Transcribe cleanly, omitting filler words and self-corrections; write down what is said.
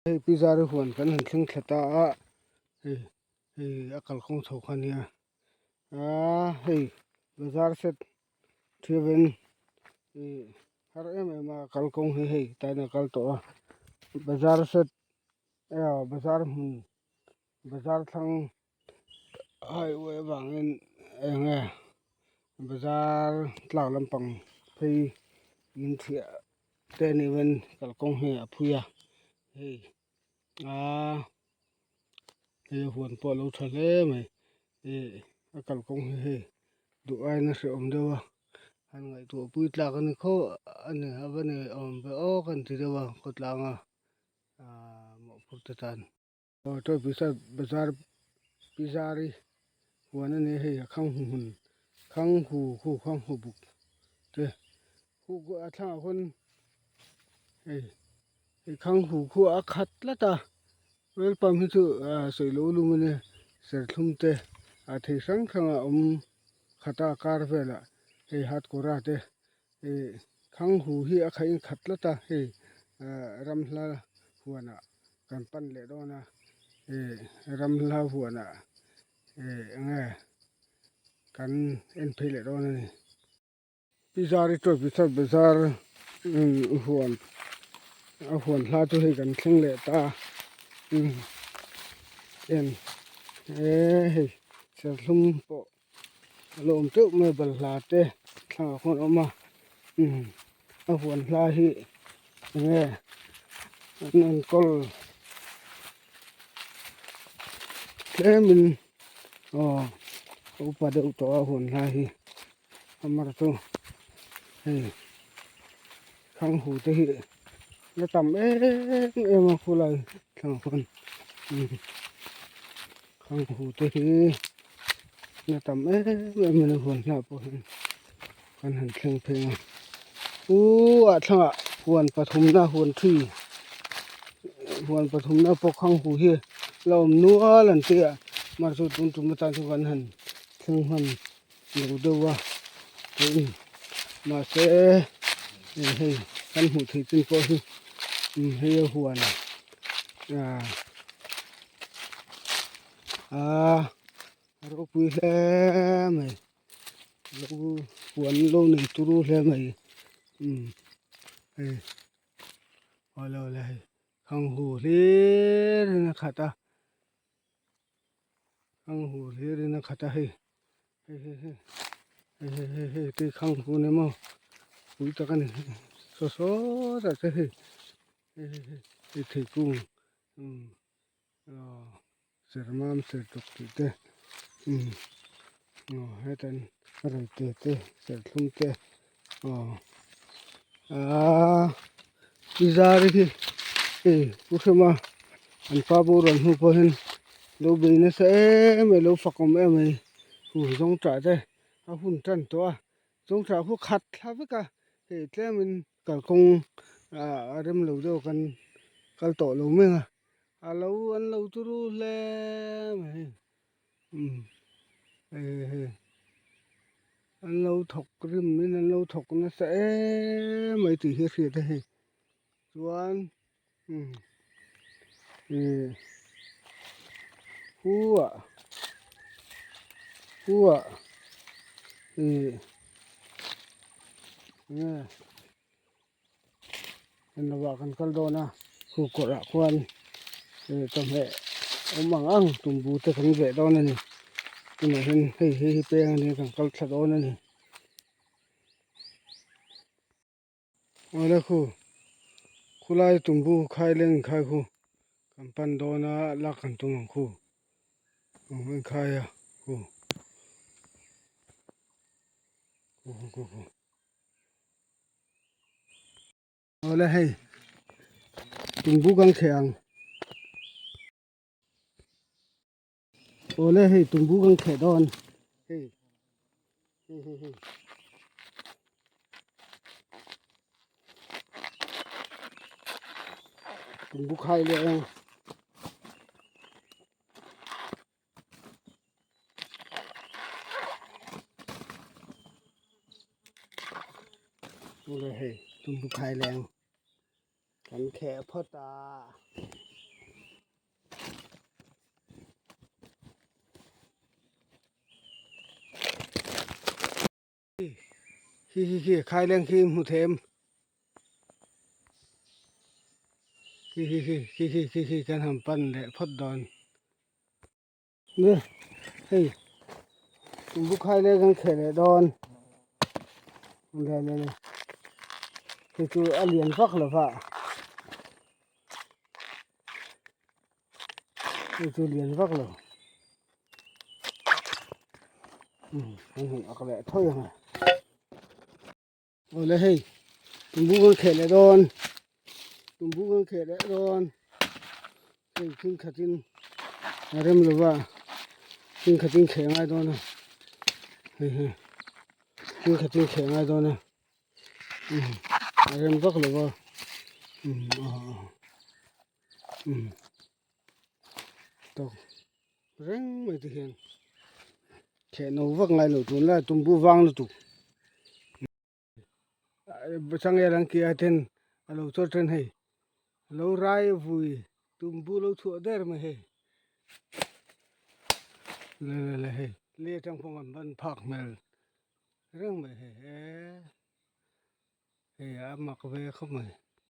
Hei pi zari huan kan han thleng thla ta a hei hei a kalkawng chho kha ania aaa hei bazar set thiavin ih har em em a kalkawng hi hei tain a kal tawh a bazar set aw bazar hmun bazar thlang highway avangin eng nge bazar tlak lampang phei min thiah te ni hian kalkawng hi a phui a hei aaa hei huan pawh a lo tha hle mai ih a kalkawng hi hei duh aiin a hrehawm deuh a han ngaihtuah pui tlak a ni khaw a ni a va ni awm ve aw ka han ti deuh a khawtlanga aaa mawhphurh te tan. Aw chaw pisa bazar pizari huan a nia hei a khang hu hmun khang hu khu khang hu buk te khu khu a thlangah khawn hei hei khang hu khu a khat tlat a oil pump hi chu ah sawi lo lum a nia serthlum te a thei hrang hrang a awm khat a kar velah hei hatkawra te ih khang hu hi a khaih in khat tlat a hei ah ramhla huanah kan pan leh dawn a ih ramhla huanah ih eng nge kan en phei leh dawn a ni. Pi Zari chuan Pisat Bazar huan a huan hla chu hei kan thleng leh ta a en e hei serthlum pawh a lo awm teuh mai a balhla te thla khawn a awm a a huan hla hi enge an enkawl tlemin aw a upa deuh tawh a huan hla hi amar chu hei khang hu te hi la tam em em a khulai thlang khawn khang hu te hi la tam em em a ni huan hnah pawh hian kan han thleng phei a u ah thlangah huan pathumna huan thi huan pathumna pawh khang hu hi la awm nual an ti a mahse chu tun tum atan chuan kan han thleng hman lo deuh a tin mahse hei kan hmuh theih chin pawh hi hei a huan ah ah a ropui hle mai. Lo huan lo nei turu hle mai umm hei awle awle hei khang hu hlir in a khat a khang hu hlir in a khat a hei hei hei hei hei hei hei hei te khang hu ni maw pui tak a ni saw sawtah te hei hei hei hei hei thingkung umm aw sermam sertuk tih te umm aw hetan reite te serthlum te aw aaa i zar hi hei pu hrema an pa boral hnu pawh hian lo bei nasa em mai lo fakawm em mai hu zawng tah te a hun tan tawh a zawng tah khu khat thla vek a hei tlemin kalkawng ah a rem lo deuh kan kal tawh lo mai ang a. A lo an lo turu hle mai umm hei hei an lo thawk rim in an lo thawk nasa em mai tih hi a hriat a hei chuan umm ih huah huah ih enge. Englo ah kan kal dawn a khu kawrh ah khuan ih chawhmeh awm ang ang tumbu te kan veh dawn a ni tunah hian hei hi hi peng a ni kan kal thla dawn a ni awle khu khulai tumbu khai leng khai khu kan pan dawn a lak kan tum ang khu an khai a khu khu khu khu khu. Awle hei tumbu kan kheh ang awle hei tumbu kan kheh dawn hei hei hei hei tumbu khai leh ang. Tule hei tumbu khai leng kan kheh phawt a. Khi khi khi khai leng khi hmu thei em khi khi khi khi khi khi khi kan han pan leh phawt dawn nge hei tumbu khai leng kan kheh leh dawn le le le hei chu a lian vak lo va hei chu lian vak lo. An han ak leh thawi ang a awle hei tumbu kan kheh leh dawn tumbu kan kheh leh dawn hei thil khatin a rem lo va thil khatin kheh ngai dawn a hei hi thil khatin kheh ngai dawn a a rem vak lo va umm tawk reng mai te hian theh no vak ngai lo tun lai tumbu vang lutuk changel an tih ah ten a lo chawt then hei a lo rai vui tumbu lo chhuah der mai hei le le le hei le atang pawh an ban phak hmel reng mai hei eee hei a mak ve khawp mai.